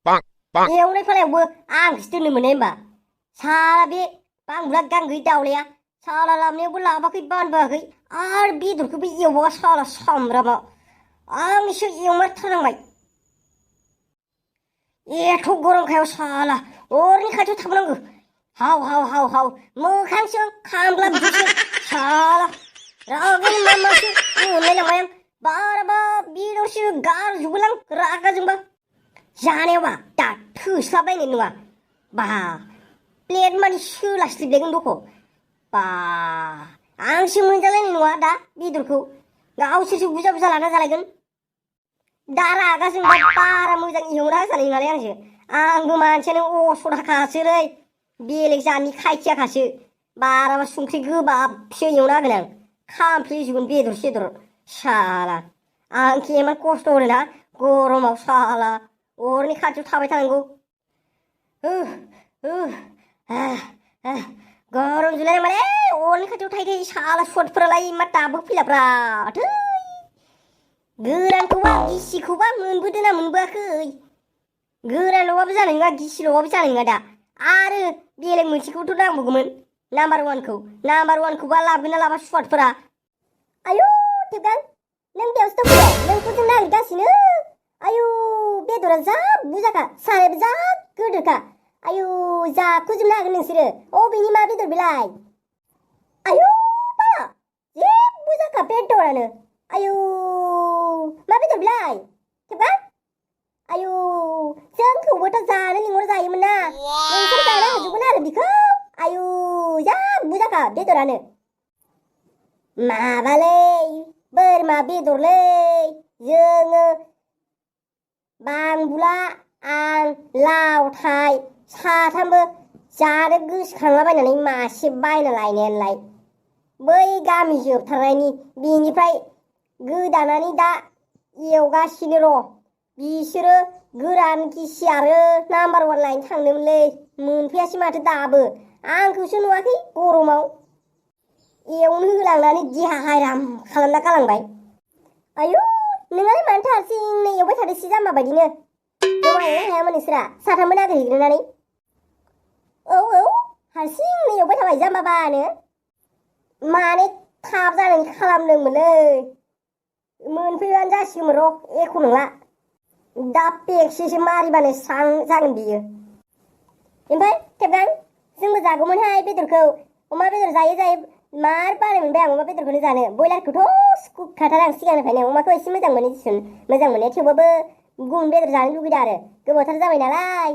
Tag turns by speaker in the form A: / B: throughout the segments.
A: एवनायफोरावबो आंखौसो दोननो मोनो होमबा साला बे बांबुला गांगै दावलाया साला लाबनायावबो लाबाखै बानबोआखै आरो बेदरखौबो एवबावा साला सामब्रामा आंसो एवमारथारनांबाय एथ' गरमखायाव साला अरनि खाथियाव थाबोनांगौ हाव हाव हाव हाव मोखांसो खामला बिदिसो साला रागानि मामासो मोनलायलांबाय आं बाराबा बेदरसो गारजोबोलां रागाजोंबा जानायावबा दा थोस्लाबलायनाय नङा बा प्लेट मानि सोलास्लिबलायगोन दख' बा आंसो मोनजालायनाय नङा दा बेदरखौ गावसोरसो बुरजा बुरजा लाना जालायगोन दा रागाजोंबा बारा मोजां एवना जानाय नङालै आंबो मानसियानो असदाखासोलै बेलेग जानि खायथियाखासो बाराबा संख्रि गोबाबसो एवना होगोन आं खामफ्लेजोबगोन बेदर सेदर साला आंखि इमान खस्थ' होनोना गरमाव साला अरनि खाथियाव थाबाय थानांगौ गरम जुलाय माने अरनि खाथियाव थायो थायो साला सटफोरालाय मा दाबो फैलाब्रा थै गोरानखौबा गिसिखौबा मोनबोदोंना मोनबोआखै गोरानल'बाबो जानाय नङा गिसिल'बाबो जानाय नङा दा आरो बेलेग मोनसेखौथ' नांबावगौमोन नाम्बार वानखौबा लाबोगोन ना लाबा सुवादफोरा आयु टेबगां नों बेयावसो दं नोंखौ जों नागिरगासिनो आयु बेदरा जा बुरजाखा सारायाबो जा गोदोरखा आयु जाखुजोबनो हागोन नोंसोरो अबेनि मा बेदर बेलाय आयु बा जे बुरजाखा बेदरानो आयु मा बेदर बेलाय टेबगां आयु जोंखौबोथ' जानो लिंहर जायोमोन ना नोंसोर जानो हाजोबगोन आरो बिखौ आयु जा बुरजाखा बेदरानो माबालै बोरमा बेदरलै जोङो बांबुला आं लावथाय साथामबो जानो गोसोखांलाबायनानै मासे बायना लायनायानोलाय बै गामि जोबथारनायनि बिनिफ्राय गोदानानै दा एवगासिनो र' बिसोरो गोरान गिसि आरो नाम्बार वान लायनो थांदोंमोनलै मोनफैयासै माथो दाबो आंखौसो नुवाखै गरमाव एवनो होलांनानै देहा हायराम खालामना गालांबाय आयु नोंहालाय मानोथो हारसिंनो एवबाय थादोंसै जाम्बा बायदिनो जमायनो हायामोन नोंसोरा साथामबो नागिरहैग्रोनानै औ हारसिंनो एवबाय थाबाय जाम्बाबानो माने थाब जानायनि खालामदोंमोनलै मोनफैबानो जासिगौमोन र' एख' नंला दा बेगसेसो मारिबानो स्रां जागोन बियो ओमफ्राय टेबगां जोंबो जागौमोनहाय बेदरखौ अमा बेदर जायो मार बानाय मोनबाय आं अमा बेदरखौनो जानो बयलारखौथ' सुखुखाथार आं सिगांनिफ्रायनो अमाखौ एसे मोजां मोनो दिसुन मोजां मोननाया थेवबाबो गुबुन बेदर जानो लुगैदों आरो गोबावथार जाबाय नालाय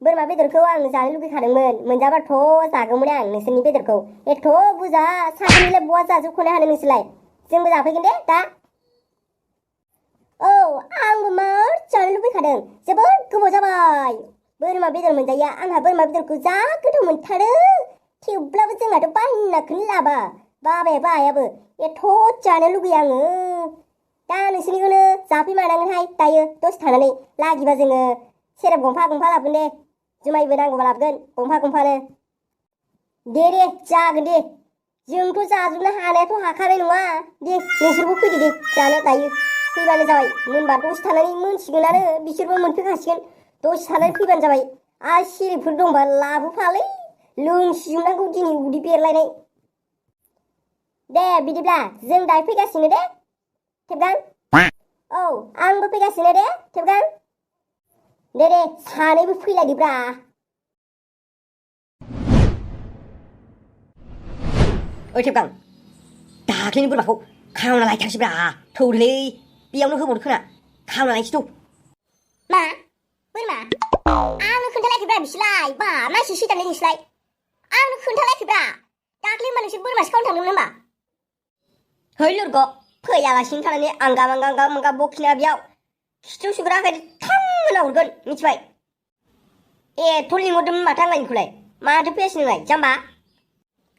A: बोरमा बेदरखौ आं जानो लुगैखादोंमोन मोनजाबाथ' जागौमोन आं नोंसोरनि बेदरखौ एथ' बुरजा साथामनिलाय बहा जाजोबख'नो हानो नोंसोरलाय जोंबो जाफैगोन दे दा औ आंबो मार जानो लुबैखादों जोबोद गोबाव जाबाय बोरमा बेदर मोनजाया आंहा बोरमा बेदरखौ जा गोथाव मोनथारो थेवब्लाबो जोंहाथ' बायनाखौनो लाबा बाबायाबो आयाबो एथ' जानो लुगैयो आङो दा नोंसोरनिखौनो जाफैमानांगोनहाय दायो दसे थानानै लागिबा जोङो सेरेब गंफा गंफा लाबोगोन दे जुमायबो नांगौबा लाबोगोन गंफा गंफानो दे जागोन दे जोंथ' जाजोबनो हानायाथ' हाखानाय नङा दे नोंसोरबो फैदो दे जानो दायो फैबानो जाबाय मोनबा दसे थानानै मोनसिगोनानो बिसोरबो मोनफैखासिगोन दसे थानानै फैबानो जाबाय आरो सेरेबफोर दंबा लाबोफालै लोंसिजोबनांगौ दिनै उदै बेरलायनाय दे बिदिब्ला जों दायो फैगासिनो दे टेबगां औ आंबो फैगासिनो दे टेबगां दे सानैबो फैलायदोब्रा ओइ टेबगां दाख्लैनि बोरमाखौ खावना लायथारसैब्रा थौलै बेयावनो होबावनो खोना खावना लायसै थौ मा बोरमा आंनो खोन्थालायाखैब्रा बिसोरलाय बा मानसि सैतानलै नोंसोरलाय आंनो खोन्थालायाखैब्रा दाख्लै होनबा नोंसोर बोरमासो खावनो थांदोंमोन होनबा है लोरग' फैयालासिनो थानानै आंगा बखिना बेयाव खिथु सुग्रा आखाइ थांना हरगोन मिथिबाय एथ' लिंहरदोंमोन माथो आंलाय नोंखौलाय माथो फैयासै नोंलाय जाम्बा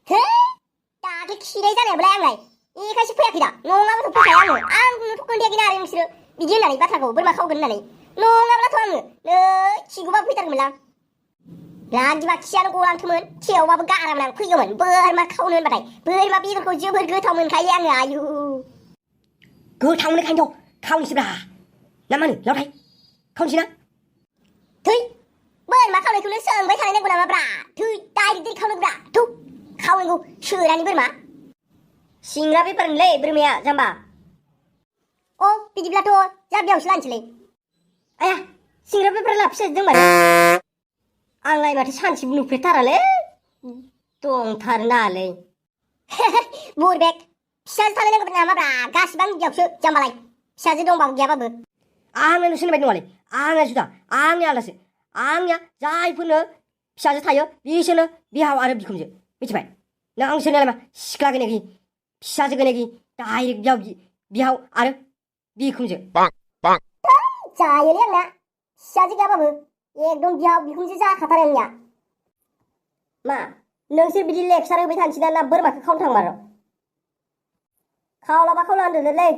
A: हे दाख्लै खिनाय जानायाबोलाय आंलाय एखायसो फैयाखै दा नङाबाथ' फैखाया आंनोथ' खोन्थायाखैना आरो नोंसोरो बिदि होननानै बाथ्राखौ बोरमा खावगोन होननानै नङाब्लाथ' आङो नै खिगौबा फैथारगौमोनलां लागिबा खियानो गलांथोमोन थेवबाबो गारामोन आं फैगौमोन बोरमा खावनो होनबाथाय बोरमा बेदरखौ जोबोर गोथाव मोनखायो आङो आयु गोथाव मोनखायनोथ' खावनोसैब्रा ना मा होनो लावथाय खावनोसै ना थै बोरमा खावनायखौनो सोंबाय थानाय नांगौ नामा ब्रा थै डाइरेक्ट खावनांगौ थु खावनांगौ सोरानि बोरमा सिंग्रा बेफारनोलै बोरमाया जाम्बा अ बिदिब्लाथ' जाबियावसो लानोसैलै आया सिंग्रा बेफार लाफिसो जों माने आंलाय माथो सानसेबो नुफेरथारालै दंथारो नालै बुरबेक फिसाजो थालाय नांगौ नामा ब्रा गासिबो आंनि बियावसो जाम्बालाय फिसाजो दंबाबो गैयाबाबो
B: आंनो सोरनिबाय नङालै आंना जुदा आंनि आलादासो आंनिया जायफोरनो फिसाजो थायो बिसोरनो बिहाव आरो बिखुनजो मिथिबाय नोंसोरनियालाय मा सिख्ला गैया गि फिसाजो गैया गि डाइरेक्ट बिहाव आरो बिखुनजो
A: जायोलै आंना फिसाजो गैयाबाबो एकदम बिहाव बिखुनजो जाखाथारो आंनिया मा नोंसोर बिदि लेक्सार होबाय थानोसै ना बोरमाखौ खावनो थांमारो खावलाबा खावला होनदोलै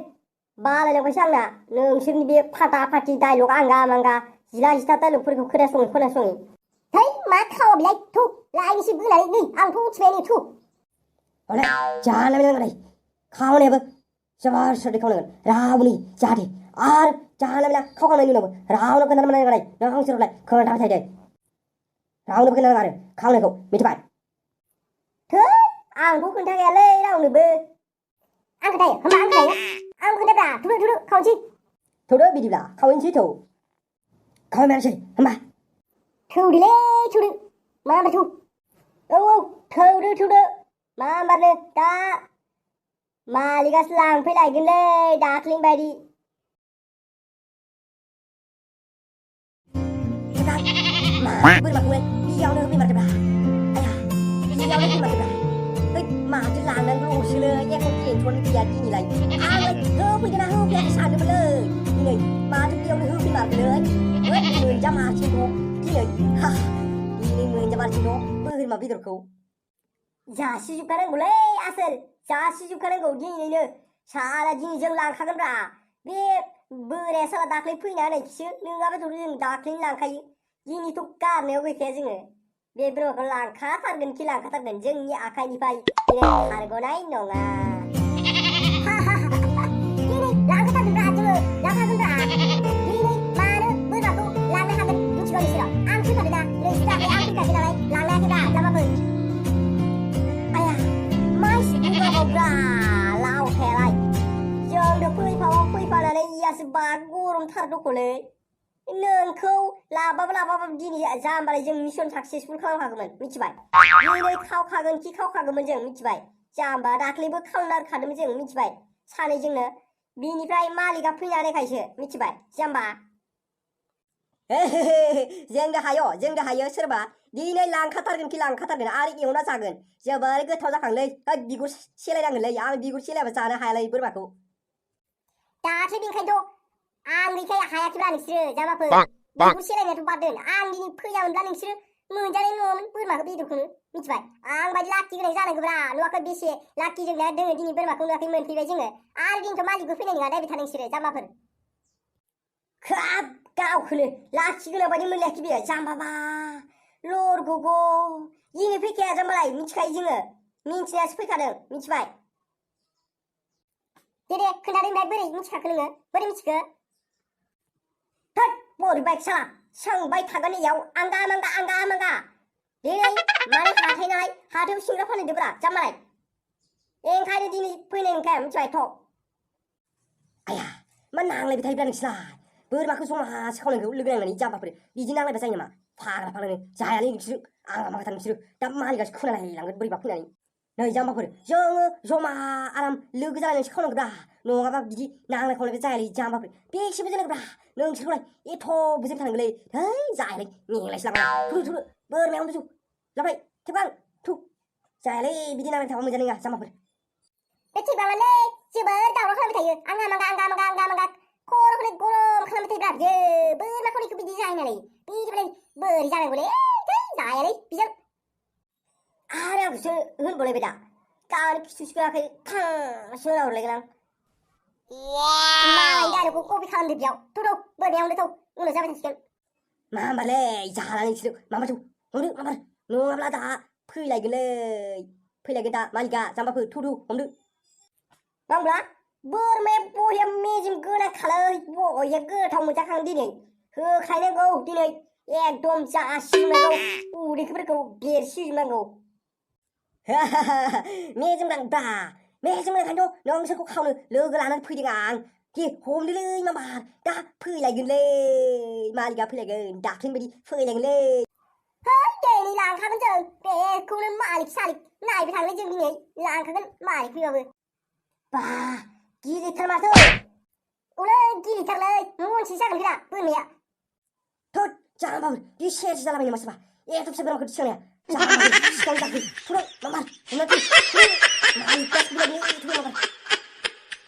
A: बालायलांबायसो आंना नोंसोरनि बे फाटा फाटि डाइलग आंगा मांगा जिला जिथा डाइलगफोरखौ खोनासङै थै मा खावा बिलाय थु लायनोसै बोनानै नै आंथ' मिथिबाय नै थु
B: अले जानाय नांगोन खावनायाबो जोबोर सर्दै खावनांगोन रावनि जाहाथे आरो जानाय खावखांनायनि उनावबो रावनो खोन्थानो मोननाय नङालाय नोंसोरलाय खोन्थाबाय थायो दे रावनोबो खोन्थानाङा आरो खावनायखौ मिथिबाय
A: थै आंथ' खोन्थाखायालै रावनोबो आं खोन्थायो होमबा आं खोन्थायो आं खोन्थाब्रा थुदो खावनोसै
B: थौदो बिदिब्ला खावनोसै थौ खावनायानोसै होमबा
A: थौदोलै थौदो मा होनबा थौ थौदो मा होनबानो दा मालिकासो लांफैलायगोनलै दाख्लैनि बायदि
B: बोरमाखौलाय बियावनो होफैमारदोब्रा आया बियावनो होफैमारदोब्रा ओइ माथो लांनांगौल'सोलै एख' टेनसन गैया दिनैलाय आंलाय होफैगोना होफैयाखै सानदोंमोनलै दिनै माथो बियावनो होफैमारदोलै ओइ मोनजामारसै न' दिनै मोनजामारसै न' बोरमा बेदरखौ
A: जासिजोबखानांगौलै आसोल जासिजोबखानांगौ दिनैनो साला दिनै जों लांखागोनब्रा बे बोराया साला दाख्लै फैना होनायखिसो नङाबाथ' जों दाख्लैनो लांखायो दिनैथ' गारनायाव गैखाया जोङो बे बोरमाखौ लांखाथारगोन जोंनि आखाइनिफ्राय दिनै खारग'नाय नङा दिनै लांखाथारगोनब्रा जोङो लांखागोनब्रा दिनै मानो बोरमाखौ लांनो हागोन मिथिगौ नोंसोरो आं फैखादों ना नोंसोर दाख्लै आं फैखादों नालाय लांनो हायाखैब्रा जामाफोर ब्रा लावखायालाय जोंनो फैफानानै इयासो बा गरमथार दख'लै नोंखौ लाबाबो दिनै जाम्बालाय जों मिशन साक्सेसफुल खालामखागौमोन मिथिबाय दिनै खावखागोन जों मिथिबाय जाम्बा दाख्लैबो खावनारखादोंमोन जों मिथिबाय सानैजोंनो बिनिफ्राय मालिकआ फैनानैखायसो मिथिबाय जाम्बा
B: जोंनो हायो सोरबा दिनै लांखाथारगोन आरो एवना जागोन जोबोर गोथाव जाखांलै बिगुर सेलायनांगोनलै आं बिगुर सेलायबा जानो हायालै बोरमाखौ
A: दाख्लै बेनिखायनोथ' आं गैखाय हायाखैब्ला नोंसोरो जामाफोर बिगुर सेलायनायाथ' बाददों आं दिनै फैयामोनब्ला नोंसोरो मोनजानाय नङामोन बोरमाखौ बेदरखौनो मिथिबाय आं बायदि लाखि गोनां जानांगौब्रा नुवाखै बेसे लाखि जोंना दोङो दिनै बोरमाखौ नुवाखै मोनफैबाय जोङो आरो दिनैथ' मालिकबो फैनाय नङा दायबाय था नोंसोरो जाम्बाफोर खाब गावखौनो लाखि गोनां बायदि मोनलायाखै बेयो जाम्बाबा लर गग' दिनै फैखाया जाम्बालाय मिथिखायो जोङो मिन्थिनायासो फैखादों मिथिबाय दे खोन्थादों ओमफ्राय बोरै मिथिखाखो नोङो बोरै मिथिखो थोद बोरैबाय साला सोंबाय थागोन इयाव आंगा मांगा दिनै माने हाथाय नालाय हाथायाव सिंग्रा फानहैदोब्रा जाम्बालाय ओंखायनो दिनै फैनाय नंखाया मिथिबाय थ'
B: आया मा नांलायबाय थायोब्रा नोंसोरलाय बोरमाखौ जमासो खावनायखौ लोगो नांनानै जाम्बाफोर बिदि नांलायबा जायो नामा फाग्लानो जायालै नोंसोरो आंहा माखाथार नोंसोरो दा मालिकासो खोनालायलांगोन बोरैबा फैनानै नै जाम्बाफोर जोङो जमा आराम लोगो जालायनानैसो खावनांगौब्रा नङाबा बिदि नांलाय खावलायबा जायालै जाम्बाफोर बेसेबो जानांगौब्रा नोंसोरखौलाय एथ' बुजिनो थानांगौलै है जायालै मेंलायसो लांबाय थुदो बोरमायावनो जौ जाबाय थेबां थु जायालै बिदि नांलाय थाबा मोजां नङा जाम्बाफोर
A: बे थैबालाय जोबोर दावराव खालामबाय थायो आंगा मांगा खर'खौनो गरम खालामबाय थायोब्रा बियो बोरमाखौनिखौ बिदि जायो नालाय बिदिबालाय बोरै जानांगौलै जायालै बिजों आरो आंखौसो होनबावलायबाय दा गाबोन खिथु सुखोआखै थांसो होनहरलायगोन आं मालायनि डाइलगखौ कपि खालामदो बेयाव थौ बोरमायावनो थौ उनाव जाबाय थासिगोन
B: मा होमबालै जाला नोंसोरो माबा जौ हमदो माबार नङाब्ला दा फैलायगोन दा मालिका जाम्बाफोर थौ हमदो
A: बांब्ला बोरमाया बया मेजेम गोनांखालै बया गोथाव मोनजाखां दिनै होखायनांगौ दिनै एकदम जासिजोबनांगौ उदैफोरखौ बेरसिजोबनांगौ
B: मेजेमनांब्रा मेजेमनांखायनोथ' नोंसोरखौ खावनो लोगो लानानै फैदों आं दे हमदोलै माबार दा फैलायगोनलै मालिकआ फैलायगोन दाख्लैनि बायदि फैलायगोनलै
A: दिनै लांखागोन जों बेखौनो मालिक सालिक नायबाय थागोन जों दिनै लांखागोन मालिक फैबाबो बा गिलिरथार माथो औलै गिलिरथारलै मनसे जागोन बेरा बोरमाया
B: थोद जाम्बाफोर बे सेरसे जालाबायो नामा सोरबा एथ' फिसा बोरमाखौ थिखांनाया जाम्बाफोर सिखावनो जाखो थुदो माबार हमना फै थुदो मालिकआ फैलायगोन थुदो माबार